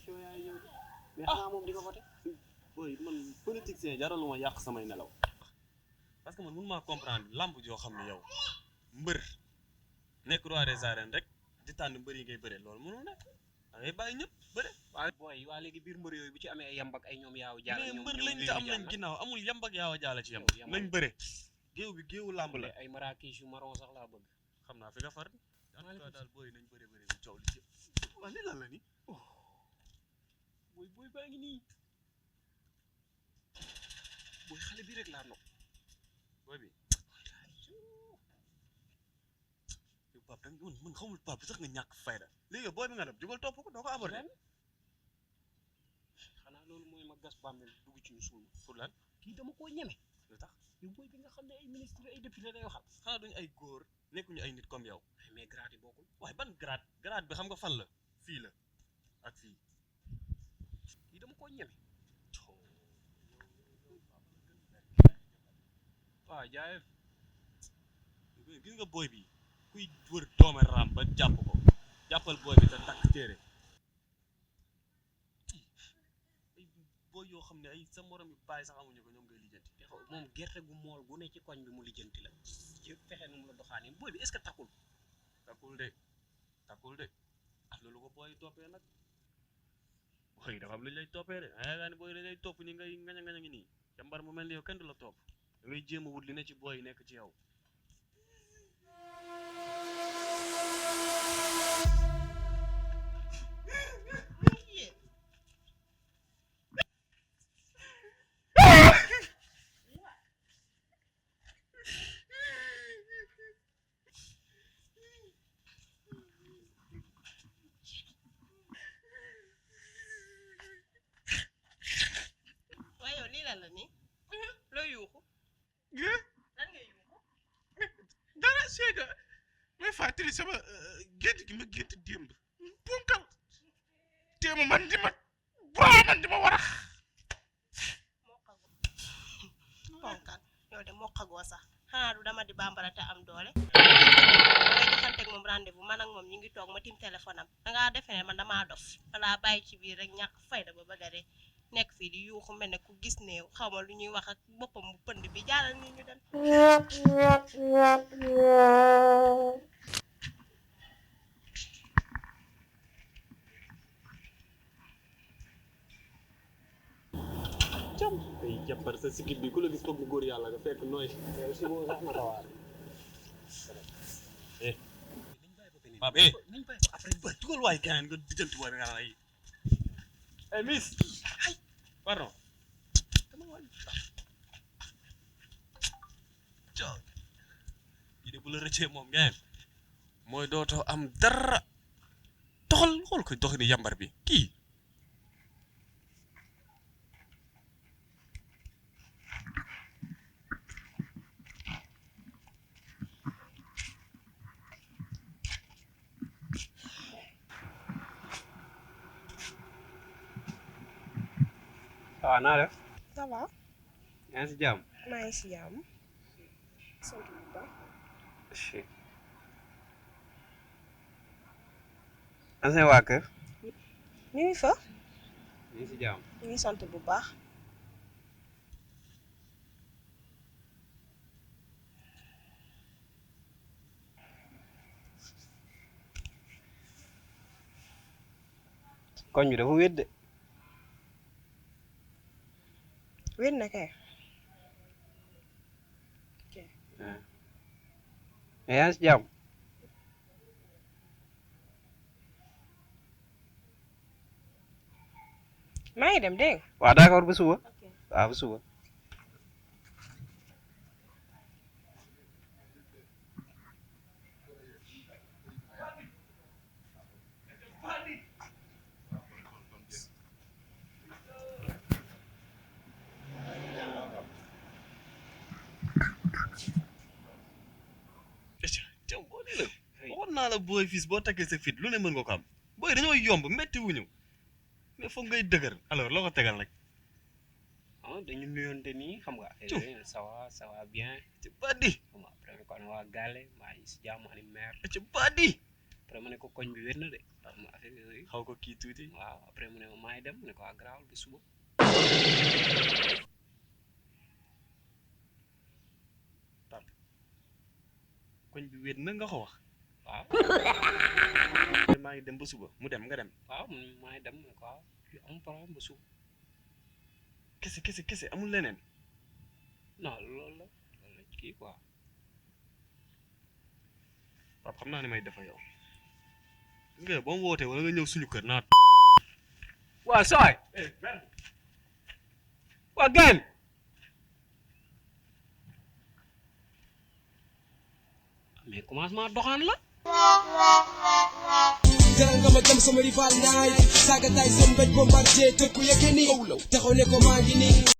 élection yaay ñëw mais xanaa moom di ko voté booy man politicien jaraluma yàq samay nelaw parce que man mënu maa comprendre lamb joo xam ne yow mbër nekk roi des arènes rek di tànn mbër yi ngay bëre loolu mënul nekk da ngay bàyyi ñëpp bëre waaw booy waa léegi biir mbër yooyu bu ci amee ay yambak ay ñoom yaaw jaala mais ñoom mbër lañ te am nañ ginnaaw amul yamb ak yaaw a jaala ci yam nañ bëre géew bi géewu lamb la ay marakis yu marron sax laa bëgg xam naa fi nga far en tout cas daal booy nañ bëre bëre bi coow li ci waa li lan la ni booy baa ngi nii booy xale bi rek laa nopp booy bi Pape da man xamul Pape bi sax nga ñàkk fayda léegi booy bi nga def jugal topp ko doo ko aborder xanaa loolu mooy ma gas bàmmeel dugg ci ñu suul pour lan kii dama koo ñeme lu tax yow booy bi nga xam ne ay ministre ay député lay waxal xanaa duñu ay góor nekkuñu ay nit comme yow mais grade yi bokkul waaye ban grade bi xam nga fan la fii la ak fii kii dama koo ñeme waaw jaayef gis nga booy bi kuy wër doome raam ba jàpp ko jàppal booy bi te takk téere ay booy yoo xam ne ay sa morom yu bàyyi sax amuñu ko ñoom ngay lijjanti te xaw moom gerte gu mool gu ne ci koñ bi mu lijjanti la yëpp fexe nu mu la doxaani booy bi est-ce que takkul takkul de ah loolu ko booy toppee nag booy dafa am lu ñu lay toppee de yaakaar ne booy dañ lay topp ni ngay ngaña ngi nii jàmbar mu mel ni yow kenn du la topp da ngay jéem a wut li ne ci booy yi nekk ci yow dara seega may fàttali sama gént gi ma gént démb punkal téema man di ma warax ponkal yow de mokkagoo sax xanaa du dama di bambara te am doole ngay joxanteeg moom rendez-vous man ak moom ñu ngi toog ma tim téléphone am dangaa defe ne man damaa dof dangaa bàyyi ci biir rek ñàkk fayda ba bëgga de nekk fii di yuuxu mel ne ku gis néew xaw ma lu ñuy wax ak boppam bu pënd bi jaalal ni ñu dem cam ay jàppar sa sikit bi ku la gis foog ni góor yàlla nga fekk nooy si boobu sax na rawaar Pape nañ bàyyi après ba dugal waay gaañ nga dijanti booy bi nga naan ay miss pardon yi de bu la rëccee moom ngeen mooy dootoo am dara doxal xool ko doxi ni yambar bi kii waaw naa def ça va yaa ngi si jàmm maa ngi si jàmm sant bu baax an seen waa kër ñu ngi fa ñu ngi si jàmm ñu ngi sant bu baax koñ bi dafa wét de wér na kay mais yaa ngi si jàmm maa ngi dem dégg waaw d'accord ba suba waaw ba suba waxoon naa la booy fils boo takkee sa fit lu ne mën nga ko am booy dañoo yomb métti wuñu mais foog ngay dëgër alors loo ko tegal nag ah dañu nuyoonte nii xam nga ça va bien ci badi xam nga après kon waa Gale maa ngi si jàmm ani mère ci badi après ma ne ko koñ bi wér na de ndax ma affaire yooyu xaw ko kii tuuti waaw après mu ne ma maay dem mu ne ko garaawul ba suba koñ bi wéet na nga ko wax waaw maa ngi dem ba suba mu dem nga dem waaw mu ne maay dem mu ne ko waaw amul problème ba suba kese amul leneen non loolu la kii quoi Pape xam naa ne may defa yow nga ba mu wootee wala nga ñëw suñu kër naa waa sooy waa gain mais commencement doxaan la jaral nga ma jam sama rival naay saaga tay seen mbéj bombardier tëkku yëkke ni taxaw ne ko maa ngi nii